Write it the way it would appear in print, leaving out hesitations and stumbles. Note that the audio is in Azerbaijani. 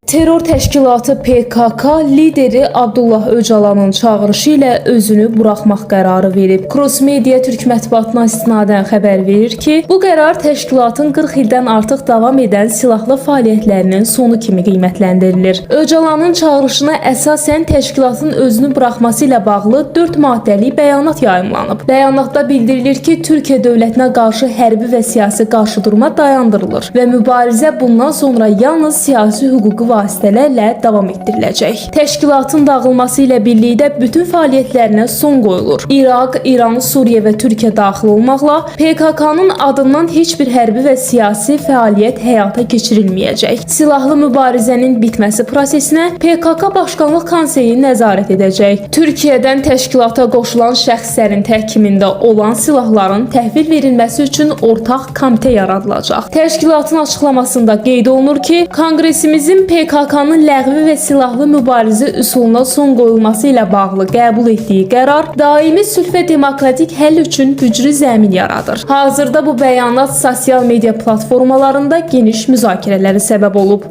Terror təşkilatı PKK lideri Abdullah Öcalanın çağırışı ilə özünü buraxmaq qərarı verib. Cross Media Türk mətbuatına istinadən xəbər verir ki, bu qərar təşkilatın 40 ildən artıq davam edən silahlı fəaliyyətlərinin sonu kimi qiymətləndirilir. Öcalanın çağırışına əsasən təşkilatın özünü buraxması ilə bağlı 4 maddəlik bəyanat yayımlanıb. Bəyanatda bildirilir ki, Türkiyə dövlətinə qarşı hərbi və siyasi qarşıdurma dayandırılır və mübarizə bundan sonra yalnız siyasi hüquqi vasitələrlə davam etdiriləcək. Təşkilatın dağılması ilə birlikdə bütün fəaliyyətlərinə son qoyulur. İraq, İran, Suriya və Türkiyə daxil olmaqla PKK-nın adından heç bir hərbi və siyasi fəaliyyət həyata keçirilməyəcək. Silahlı mübarizənin bitməsi prosesinə PKK Başqanlıq Konseyi nəzarət edəcək. Türkiyədən təşkilata qoşulan şəxslərin təhkimində olan silahların təhvil verilməsi üçün ortaq komitə yaradılacaq. Təşkilatın açıqlamasında qeyd olunur ki, konqresimizin PKK-nın ləğvi və silahlı mübarizə üsuluna son qoyulması ilə bağlı qəbul etdiyi qərar daimi sülh və demokratik həll üçün güclü zəmin yaradır. Hazırda bu bəyanat sosial media platformalarında geniş müzakirələrə səbəb olub.